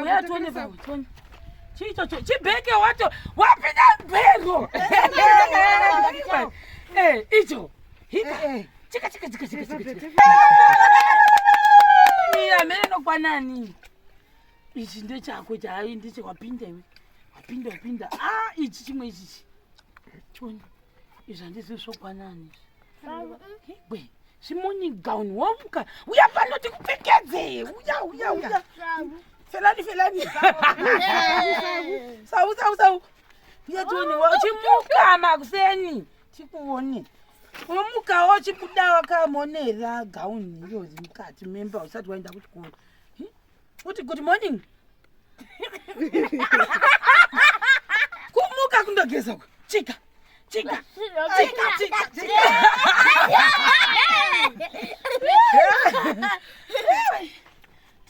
Uya tione baba, tione. Chiichocho chibheke wacho wapinda bhero. Eh, icho. Hika. Chika chika chika chika chika. Mira mene nokwanani. Ichi ndechako chai ndiche wapinda iwe. Wapinda wapinda. Ah, ichi chimwe ichi. Chione. Izvi handizivi zvokwanani izvi. Igwe, zvimorning gown womuka. Uya pano tikupfekedze. Uya uya uya. Felani felani. Sau sau sau. Uya tione wachimuka makuseni. Tikuone. Womuka wachibuda wakamonera gown iro mukati memba usati waenda kuchikoro. Uti good morning. Kumuka kundogeza uko. Chika. Chika. Chika chika chika.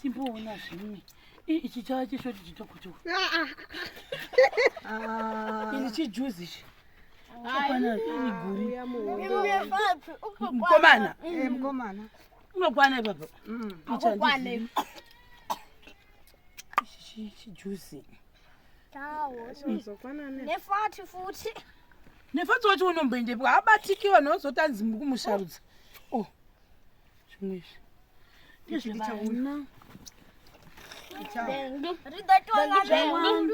Timboona zvimwe. Ichi chava chishoti chitokutuka. Ini chijuzi ichi. Chokwana iri guri. Mukomana. Eh, mukomana. Unokwana ipapa. Akukwane. Ichi chijuzi. Nefati futi. Nefati wacho unomboendepi? Haabatiki vanhu vazotanzi muri kumusharudza. Oh. Zvimwe izvi. Ndezvevana.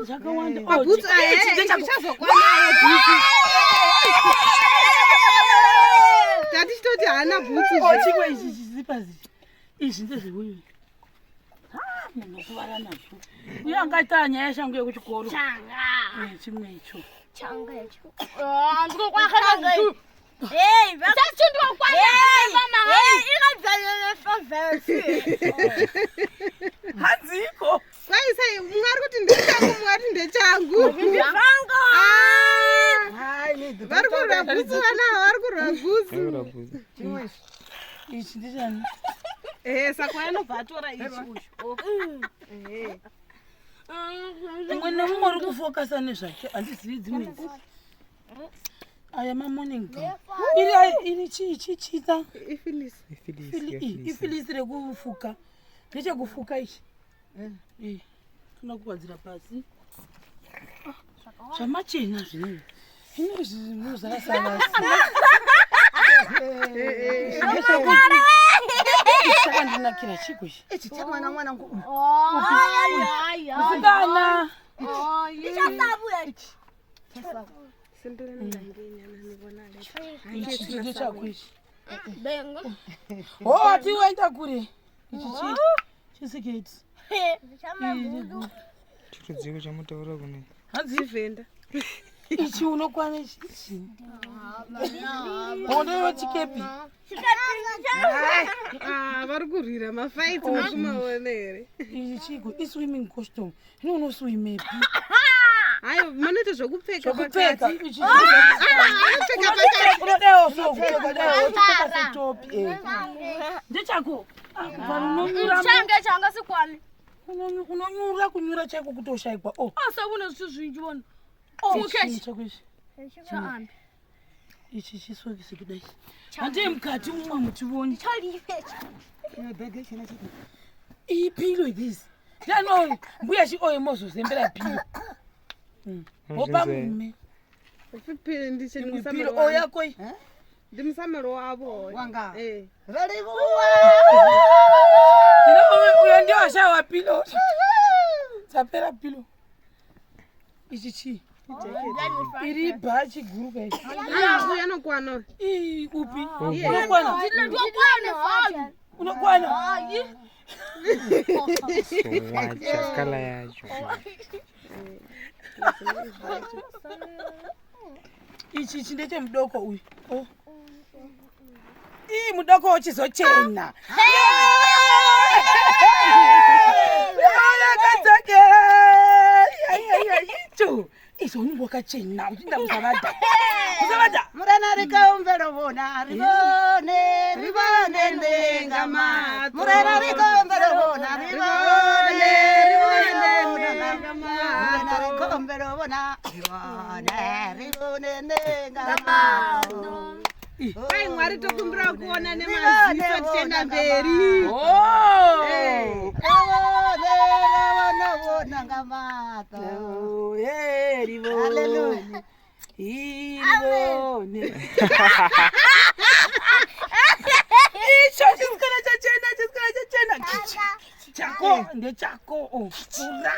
Zvakawanda. Oh, Bhutsu aya ichi ndechako. ichazokwana bhutsu. Tatichitoti haana bhutsu. Oh, chimwe ichi chizipazi. Izvi ndezveuyu. Ah, munhu okuvara nazvo. Uye angaita nyaya yeshangu yekuchikoro. Changa. Eh, chimwe icho. Changa icho. Ah, ndiko kwakana. Hey, Hanziko. Kwai sei mumwe ari kuti ndechangu mumwe ari kuti ndechangu. Vari kurwa bhutsu vana ava vari kurwa bhutsu. Ichi ndichani? Ehe saka anobva atora ichi uyu. Ehe. Mumwe nemumwe uri kufokasa nezvake. Handizivi dzimwe idzi. Aya mamorning gown. Iri iri chii chichita? Ifilisi. Ifilisi rekufuka. Ndechekufuka ichi. Eh, Toda kuwadzira pasi. Ah, Zvamachena zvinhu. Zvino izvi zvinozara savasi. Chakandinakira chiko ichi. Ichi chamwana mwana ngu. Musikana. Ichi ndechako ichi. Oh, ati waenda kure. Ichi chi chisiketi. Chirudziko chamutaura kune. Hanzi Venda. ichi unokwana ichi ichi. Ondeyo chikepi. Ah, vari kurwira mafights mukumaona here? Ichi chiko iswimming costume. Hino unoswimepi? Hayi manoita zvokupfeka Zvokupfeka. pakati. Ichi Anopfeka pakati. unodawo so kupfeka dawo uchipfeka setopi. Eh. Ndechako. Ah, kubva unonyura Changa changa sikwani. unonyura kunyura chaiko kutoshaikwa. Oh. Asabona zwithu zwinzhi vhona. Ichi chako ichi. Ichi chisokisi kudai. Handei mukati mumwe mutivoni. Iyi pilo this. Ndano mbuya chi oye mozozembera pilo. Wopa mume. Pilo ndiche Imwe ndimusamelo pilo oya koi. Ndimusamelo wavo. Wanga. Eh. Rarivuwa. Ino uyo ndio ashawa pilo. Dzapera pilo. Ichi chii? Iri bhachi guru kai. Ah, uyu anokwana. Ii upi? Iye. Unokwana. Unokwana. Sowacha kala yacho. Ichi ichi ndechemudoko uyu. Oh. Ii mudoko wochizochena. Yakadzokera. Icho. Izvo unenge wakachena uchinda kusavadha. Kusavadha. Murena rikaombero vona rivone rivone ndengama. Murena rikaombero vona rivone rivone ndengama. Murena rikaombero vona rivone rivone ndengama. Kwai Mwari tokumbira kuona nemaziso tichienda mberi. Oh! Eh. Rivone, vona nga maṱo. Oh, eh, rivone. Hallelujah. Rivone. Icho chisikana chachena, chisikana chachena. Chichi. Chako, ndechako. Oh, pfura.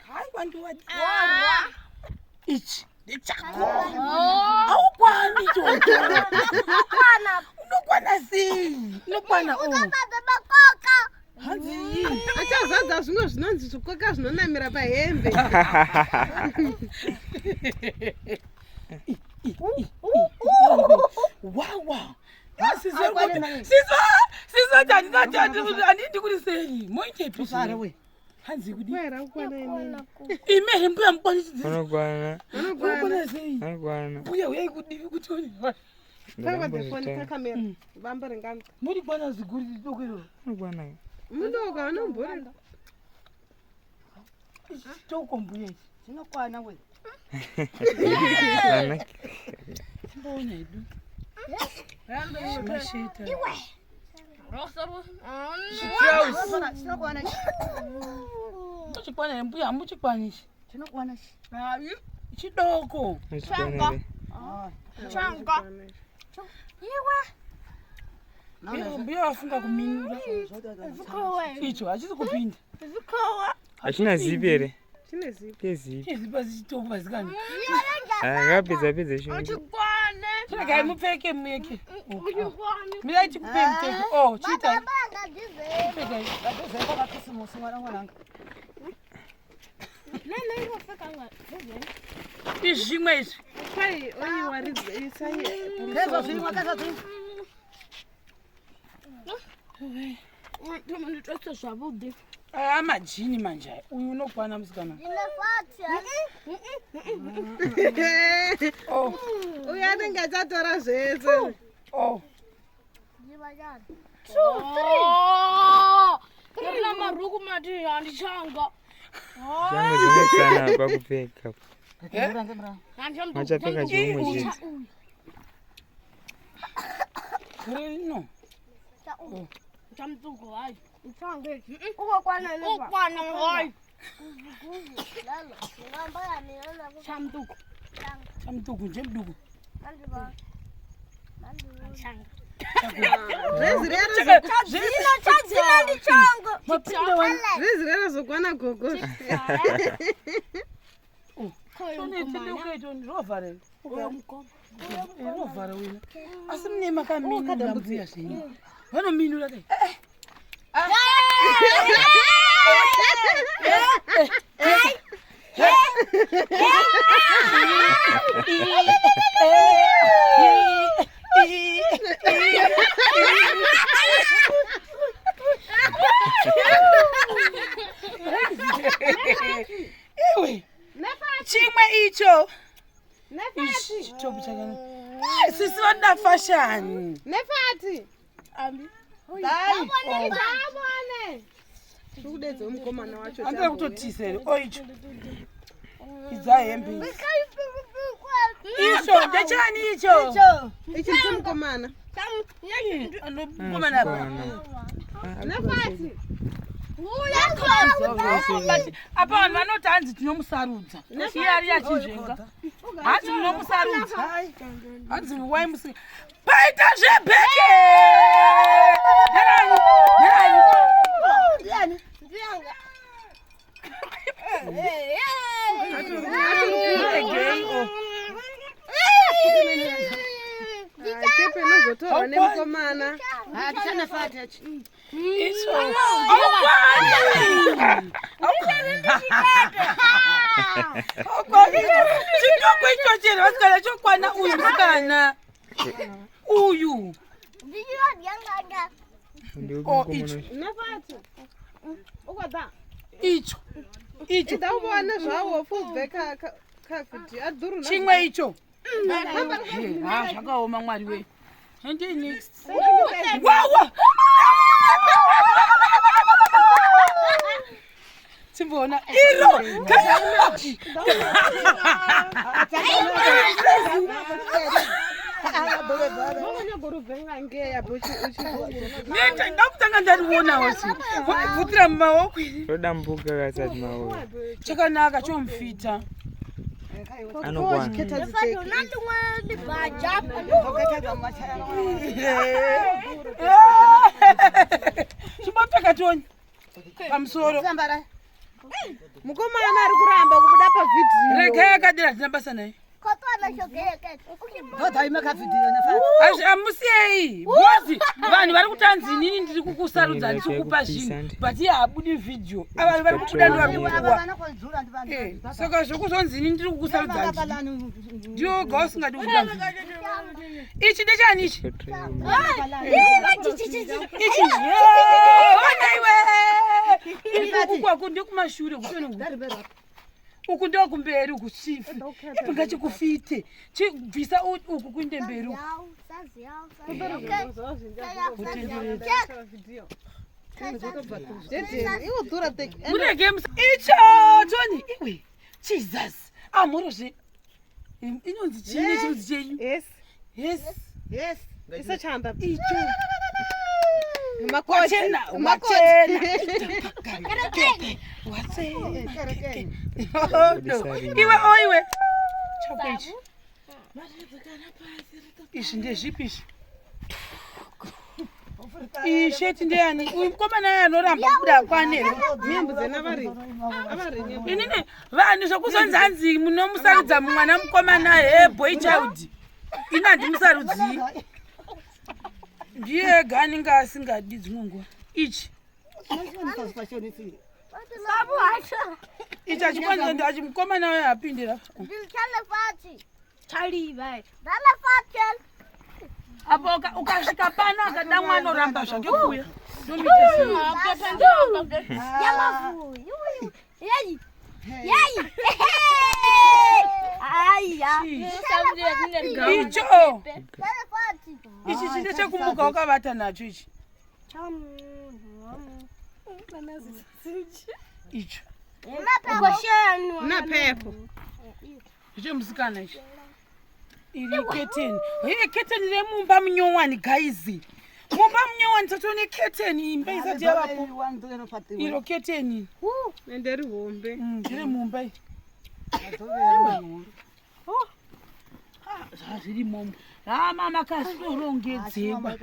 Hai, wandiwadi. Ichi ndechako. Haukwani ichocho. Unokwana sei? Unokwana oh. Hanzi yii. Achazadza zvimwe zvinonzi zvikoka zvinonamira pahembe. Wawa. Sisi handidi kuti seri moitepi Usare we. Hanzi kudi Kwera kukwana inini. Ime he mbuya mukwanisi. Unokwana. Unokwana. Unokwana sei? Unokwana. Mbuya uyai kudivi kuti Pfekwa the phone pakamera. Bamba ringano. Muri kwana ziguru doko iro. Unokwana. Mudoko anombori. Toko mbuya ichi. Zvinokwana we. Vana. Timboona hedu. Masheta. Chinokwana, chinokwana ichi. Muchikwana here mbuya hamuchikwani ichi. Chinokwana ichi. Chidoko. Unokwana here? Changa. Mbuya mbuya vafunga kuminura. Icho hachisi kupinda. Hachina zipi here? Chine zipi. Chezipi. Chizipa chitoko pasikana. Ngapedza pedza chimwe. Chikwane. Chiregai mupfeke muyeke. Chikwane. Mirai chikupei mupfeke. Oh, chiitai. Pfekai. Ngatozemba kakhisimusi mwana mwananga. Izvi zvimwe izvi. Kwai oiwaridza isai. Kezwa zvimwe, kezwa zvimwe. Nditose zvavhuḓi. Aya majini manje aya. Uyu unokwana musikana. Oh, Uyu anenge achatora zvese. oh. Rina maruku mati handichanga. Changu dzinetsana pakupfeka. Ngemura. Machapfeka chimwe chete. Gore rino. Chamtuko hayi. Ukwana hayi. Chamtuko. Chamutuku njemuduku. Drezi riya Mapinda wani. drezi riya razokwana gogo. Tone tendeuka itoni rovhara. Rovhara wena. Asi mune makaminura mbuya zvenyu. Vanominura kai. Iwe. Chimwe icho. Nefati. Chitopu chakanaka. Ai, Sisi vanoda fashani. Nefati. Ambi. Dai. Abone. Tikudedza mukomana wacho. Andira kutotisa here. O icho. Idza hembe idzi. Icho ndechani icho? Icho. Ichi ndechemukomana. Anokomana apa. Nefati. But apa vanhu vanoti hanzi tinomusarudza. Iye ari achinzvenga. Hanzi munomusarudza. Hanzi wai musi. Paita zvebheke. Nderani? Nderani? Ndiani? Regei, oh. Kepe inozotorwa nemukomana. Hatichana fati ichi. Icho. Haukwani. Haukwani. Chitoko icho chere vasikana chokwana uyu musikana. Uyu. Ndiwe Oh, mukomana icho. wacho. Nefati. Ukwada. Icho. Icho. Ida ubone zvawo full back ka ka video adhuru na. Chimwe icho. Ha, zvakaoma Mwari wee. Handei next. Wawa. Timboona iro. Neta ndakutanga ndarionawo si wandibvutira mumaoko. Rodambuka kasati maoko. Chakanaka chomufita. Anokwana. Chimbopfeka tione pamusoro. Mukomana ari kuramba kubuda pavhidhiyo. Regai akadira, hatina basa naye. Amusiyei bhozi vanhu vari kutanzi inini ndiri kukusarudza, ndiri kukupa zvinhu, but iye haabudi vhidhiyo. Vanhu vari kubuda ndo vari kupuwa. Saka zvokuzonzi inini ndiri kukusarudza, ndiwo woga usingadi kubuda vhidhiyo. Ichi ndechani ichi? Ichi ona iwe, uku ndekumashure, kutone uku ndokumberi uku. Chifi ipinga chikufite, chibvisa uku kuinde mberi uku. Murege icho toni iwe. Jesus, amhorozve, inonzi chii nechirudzi chenyu? Yes. Yes. Yes. Isa chanda. Icho. Makoti. Wachena wachena wachena iwe, oiwe, chako ichi. Izvi ndezvipi izvi? Iyi sheti ndeyani? Uyu mukomana aye anoramba kubuda kwane. Inini vanhu zvokuzonzi hanzi munomusarudza mwana mukomana, he, boy child, ini handimusarudzii, ndiye ega anenge asingadi dzimwe nguva. Ichi ichi achikwanisa achi mukomana uyo apindira. Apo ukasvika pano akada mwana oramba zvake kuuya. Ndomuita sei? Yai. Yai. Aya. Icho ichi chine chekumuka wakavata nacho ichi. Icho. Na pepo. Zvemusikana ichi. Iri keteni, he, keteni remumba munyowani guys, mumba munyowani tatone keteni, imba isati yavapo, iro keteni. Ende rihombe. Ndere mumba iyi. Zvazviri momo ramama kasitorongedzekwa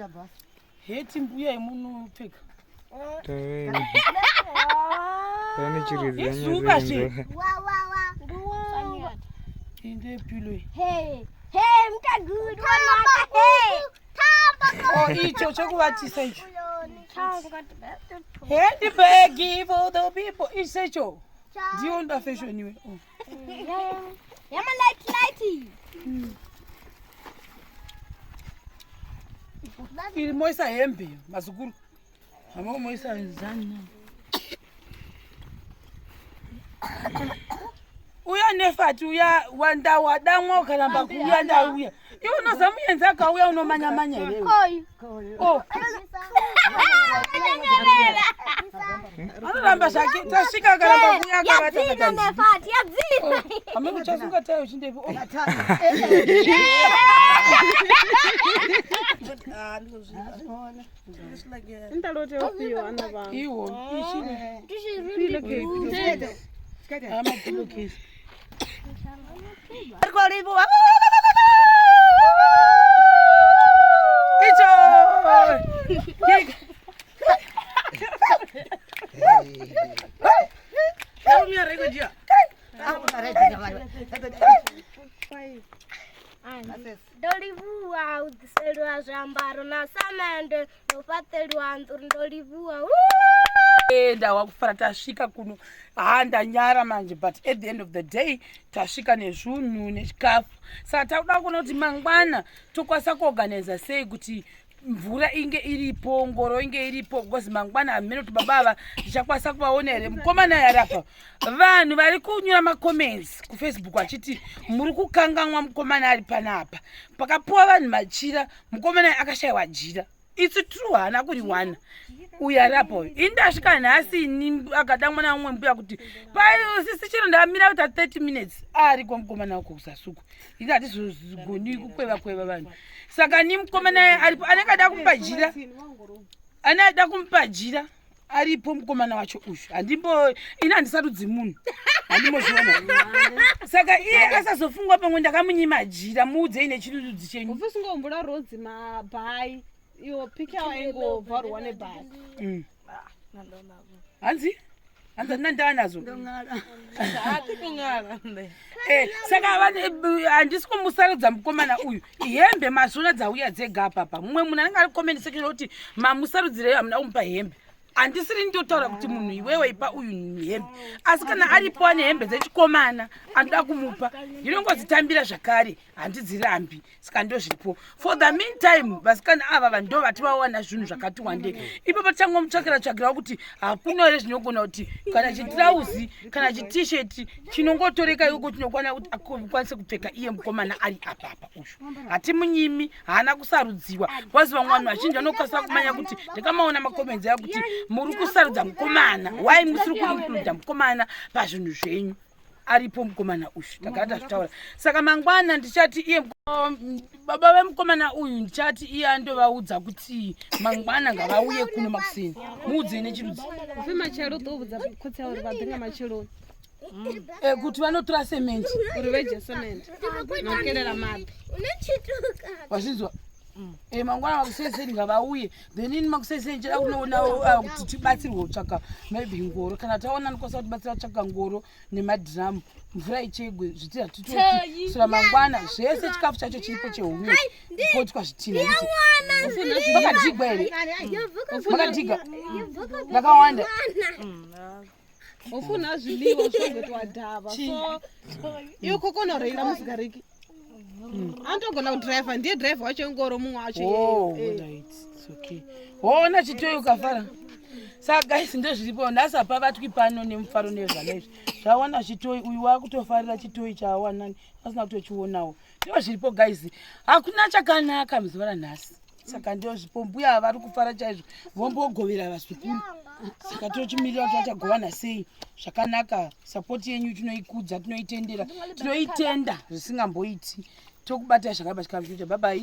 heti mbuya yemunopfeka. Pane chiridzi. Izuva zve. Wa wa wa. Inde pillow iyi. Hey. Hey, mkagudu wanaka. Hey. O, icho chekuvatisa icho, handbag for the people, isecho ndiyo nda fashion iwe. Oh. Yama light light. Iri moisa hembe, mazukuru hama moisa zani uya nefati uya wanda wadamwa ukaramba kuuya, ndauya iwe unoza muenzi akauya unomanya-manya iwewe. Koi. Oh, anoramba zvake, tasvika akaramba kuuya akavata. Yadzina katanzi nefati, yadzina. Hamene uchasunga tayo uchindepi? Oh. Indalote yofiyo ana vanhu. Iwo ichine amapillowcase. Icho. Ndo livhuwa u ḓiselwa zwiambaro na samende ndo fhaṱeliwa nnḓu, ndo livhuwa. Enda wakufara, tasvika kuno. Ha, ndanyara manje, but at the end of the day tasvika nezvunhu nechikafu. Saka takuda kuona kuti mangwana tokwanisa kuorganiza sei kuti mvura inge iripo, ngoro inge iripo, because mangwana hamene kuti baba ava ndichakwanisa kuvaona here. Mukomana yarapa, vanhu vari kunyora macomments kuFacebook vachiti muri kukanganwa mukomana ari panapa. Pakapuwa vanhu machira, mukomana akashayiwa jira. Its true, haana kuriwana uyu ari apa uyu. Ini ndasvika nhasi ini akada mwana umwe mbuya kuti pasisi chero ndamira kuita 30 minutes ariko mukomana wako kusasuku. Ini hatizogoni kukweva kweva vanhu. Saka ni mukomana aripo anenge ada kumupa jira, ane ada kumupa jira aripo mukomana wacho uyu. Handimbo ini handisarudzi munhu, handimbozviona. Saka iye asazofungwa pamwe ndakamunyima jira. Muudzei nechirudzi chenyu. Upfi usingohumbula rodzi mabhai iwo picha waingovharwa nebhai. Hanzi hanzi handina ndaa nazo. Saka handisi kumusarudza mukomana uyu. Hembe mazvona dzauya dzega apapa. Mumwe munhu anenge ari comment section kuti mamusarudzirei, hamuna kumupa hembe. Handisiri ndotaura kuti munhu iwewe ipa uyu hembe, asi kana aripo ane hembe dzechikomana anoda kumupa, ndinongodzitambira zvakare, handidzirambi. Saka ndo zviripo for the meantime. Vasikana ava vando vati vawana zvinhu zvakati wandei ipapo, tichangomutsvakira tsvakirawo kuti hakuna here zvinogona kuti kana chitirauzi kana chitisheti chinongotoreka ikoko chinokwana kuti akwanise kupfeka iye mukomana ari apapa uyu. Hatimunyimi, haana kusarudziwa because vamwe vanhu vazhinji vanokasira kumanya kuti ndakamaona macomments aya kuti muri kusarudza mukomana, why musiri kuincluda mukomana pazvinhu zvenyu? Aripo mukomana uyu, tagara tazvitaura. Saka mangwana ndichati iye baba vemukomana uyu, ndichati iye andovaudza kuti mangwana ngavauye kuno makuseni. Muudzei nechirudzi. Upfi matshelo u ḓo vhudza khotsi awe uri vha ḓe nga matsheloni. Kuti vanotora semende. Uri vhe dzhia semende na u kelela maḓi. Wazvinzwa? Mangwana makuseni ngavauye. Then ini makuseni ndichada kunoona kuti tibatsirwe kutsvaka maybe ngoro. Kana taona ndikwanisa kutibatsira kutsvaka ngoro nemadhiramu, mvura ichegwe, zvitira titoti sura mangwana zvese. Chikafu chacho chiripo chehumwe potwa zvitina. Makadhigwa here? Makadhiga yakawanda. Ufuna zwiḽiwa zwo itiwa davha, so iwe khou kona u reila musi gariki a to kona u driver, ndiye driver wacho ngoro muṅwe wacho. Oh, alright. It's okay. Waona chitoyi ukafara. Saka guys, ndozviripo nhasi. Hapabatwi pano nemufaro nezvana izvi zvawana chitoyi. Uyu wakutofarira chitoyi chaawana asina kutochionawo. Ndo zviripo guys, hakuna chakanaka muzuva ranhasi. Saka ndo zvipo. Mbuya vari kufara chaizvo, vombogovera vazukuru. Saka tochimirira kuti vachagovana sei zvakanaka. Support yenyu tinoikudza, tinoitendera, tinoitenda zvisingamboiti. Tokubatai zvakaba chikafu. Bye bye.